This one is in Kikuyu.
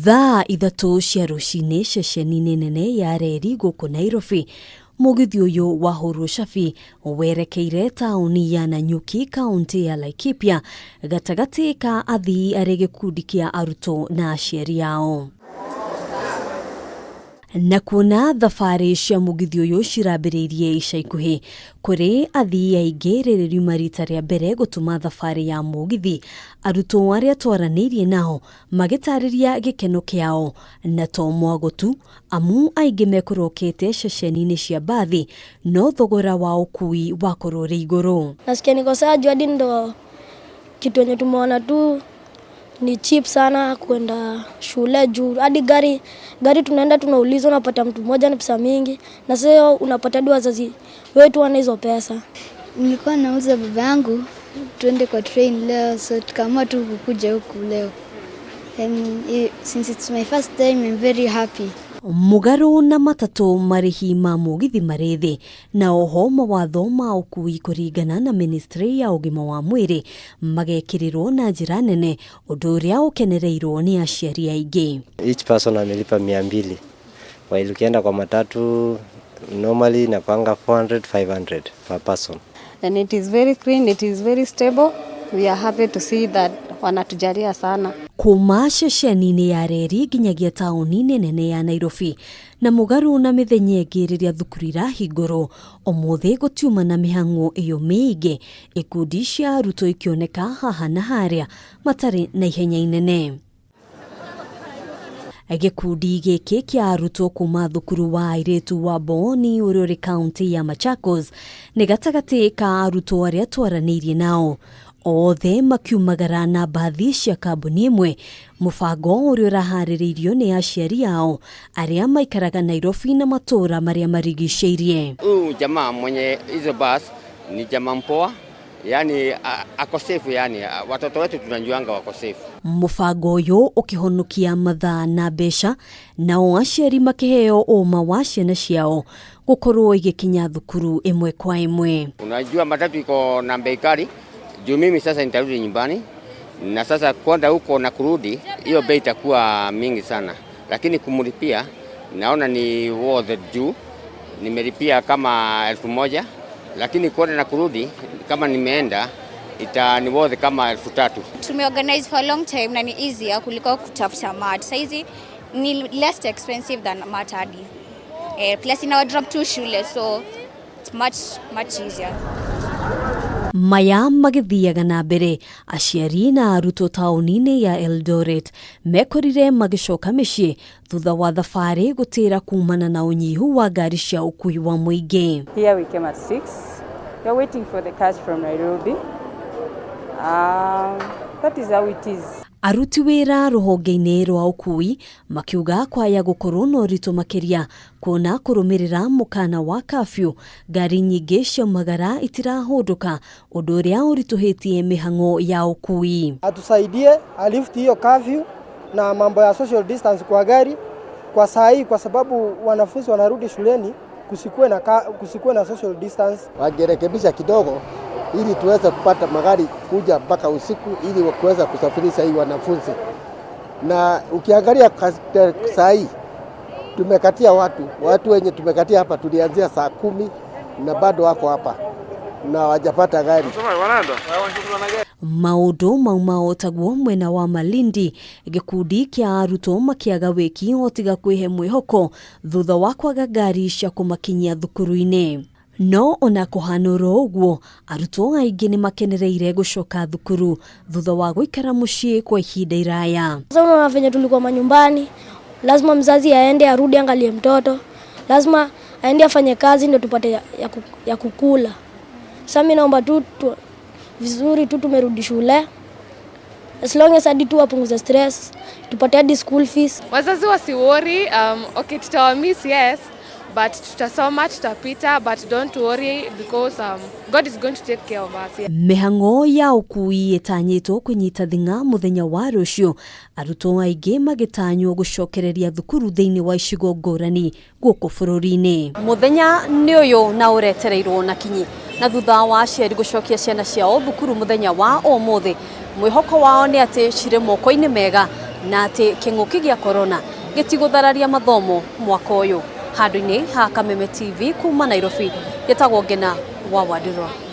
Thaa 3 cia rũcinĩ ceceni-inĩ nene ya reri gũkũ Nairobi, mũgithi ũyũ wahũrwo cabi werekeire taũni ya Nanyuki kaũntĩ ya Laikipia gatagatĩ ka athii arĩ gĩkundi kĩa arutwo na aciari ao. Na kuona thabarĩ cia mũgithi ũyũ cirambĩrĩirie ica ikuhĩ, kũrĩ athii aingĩ rĩrĩ riuma rita rĩa mbere gũtuma thabarĩ ya mũgithi, arutwo arĩa twaranĩirie nao magĩtarĩria gĩkeno kĩao, na to mwago tu, amu aingĩ mekũrokete ceceni-inĩ cia mbathi, no thogora wa ũkui wakorwo ũrĩ igũrũ. Nasikia niko sawa juu hadi ndo kitu yenye tumeona tu ni cheap sana kwenda shule juu hadi gari gari tunaenda tunaulizwa, unapata mtu mmoja ni pesa mingi, na sasa unapata hadi wazazi wetu wana hizo pesa. Nilikuwa nauza baba yangu tuende kwa train leo, so tukaamua tu kukuja huku leo. And since it's my first time, I'm very happy. Mũgarũ na matatũ marĩhi ma mũgithi marĩ thĩ, na oho mawatho ma ũkui kũringana na ministry ya ũgima wa mwĩrĩ magekĩrĩrwo na njĩra nene, ũndũ ũrĩa ũkenereirwo nĩ aciari aingĩ. Each person amelipa 200, while ukienda kwa matatu normally inakuanga 400, 500 per person. And it is very clean, it is very stable. We are happy to see that wanatujalia sana. Kuma ceceni-inĩ ya reri nginyagia taũni-inĩ nene ya Nairobi, na mũgarũ na mĩthenya ĩngĩ rĩrĩa thukuru irahingũrwo, ũmũthĩ gũtiuma na mĩhang'o ĩyo mĩingĩ, ikundi cia arutwo ikĩoneka haha na harĩa matarĩ na ihenya inene. Gĩkundi gĩkĩ kĩa arutwo kuma thukuru wa airĩtu wa Mbooni ũrĩa ũrĩ kaũntĩ ya Machakos nĩ gatagatĩ ka arutwo arĩa twaranĩirie nao, othe makiumagara na mbathi cia kambuni ĩmwe, mũbango ũrĩa ũraharĩrĩirio nĩ aciari ao arĩa maikaraga Nairobi na matũũra marĩa marigicĩirie. Huyu jamaa mwenye hizo bus ni jamaa mpoa, yani ako safe, yani watoto wetu tunajuanga wako safe. Mũbango ũyũ ũkĩhonokia mathaa na mbeca, nao aciari makĩheo ũma wa ciana ciao gũkorwo igĩkinya thukuru ĩmwe kwa ĩmwe. Unajua matatu iko na bei kali, juu mimi sasa nitarudi nyumbani na sasa kwenda huko na kurudi, hiyo bei itakuwa mingi sana, lakini kumlipia naona ni worth it juu nimelipia kama 1000, lakini kwenda na kurudi kama nimeenda ita ni worth kama 3000. Tumeorganize for a long time na ni easier kuliko kutafuta mat. Saizi ni less expensive than mat hadi. Plus ina drop tu shule, so it's much much easier. Maya magĩthiaga na mbere, aciari na arutwo taũni-inĩ ya Eldoret mekorire magĩcoka mĩciĩ thutha wa thabarĩ gũtĩra kumana na ũnyihu wa ngari cia ũkui wa mũingĩ. Here we came at 6. We are waiting for the cars from Nairobi. That is how it is. Aruti wĩra rũhonge-inĩ rwa ũkui makiuga kwaya gũkorwo na ũritũ makĩria kuona kũrũmĩrĩra mũkana wa kafyu, ngari nyingĩ ciaumagara itirahũndũka, ũndũ ũrĩa ũritũhĩtie mĩhang'o ya ũkui. Atusaidie alift hiyo kafyu na mambo ya social distance kwa gari kwa saa hii, kwa sababu wanafunzi wanarudi shuleni, kusikuwe na social distance. Wangerekebisha kidogo ili tuweze kupata magari kuja mpaka usiku ili kuweza kusafirisha hii wanafunzi. Na ukiangalia saa hii tumekatia watu wenye tumekatia hapa tulianzia saa 10 na bado wako hapa na hawajapata gari. Maũndũ mauma o taguo mwena wa Malindi, gĩkundi kĩa arutwo makĩaga wĩki o tiga kwĩhe mwĩhoko thutha wa kwaga ngari cia kũmakinyia thukuru-inĩ. No ona kũhana oro ũguo, arutwo aingĩ nĩ makenereire gũcoka thukuru thutha wa gũikara mũciĩ kwa ihinda iraya. Sasa unaona venye tulikuwa manyumbani, lazima mzazi aende arudi angalie mtoto, lazima aende afanye kazi ndio tupate ya kukula. Sasa mimi naomba tu vizuri tu tumerudi shule, as long as hadi tu wapunguze stress, tupate hadi school fees. Wazazi wasiworry, okay, tutawamiss, yes, but tutasoma, tutapita, but don't worry because God is going to take care of us. Yeah. Mĩhang'o ya ũkui ĩtanyĩtwo kũnyita thing'a mũthenya wa rũciũ, arutwo aingĩ magĩtanywo gũcokereria thukuru thĩinĩ wa icigo ngũrani gũkũ bũrũri-inĩ. Mũthenya nĩ ũyũ na ũretereirwo na kinyi. Na thutha wa aciari gũcokia ciana ciao thukuru mũthenya wa ũmũthĩ, mwĩhoko wao nĩ atĩ cirĩ moko-inĩ mega na atĩ kĩng'ũki gĩa korona gĩtigũthararia mathomo mwaka ũyũ. Handũ-inĩ ha Kameme TV kuma Nairobi, gĩtagwo Ngena wa Wandirwa.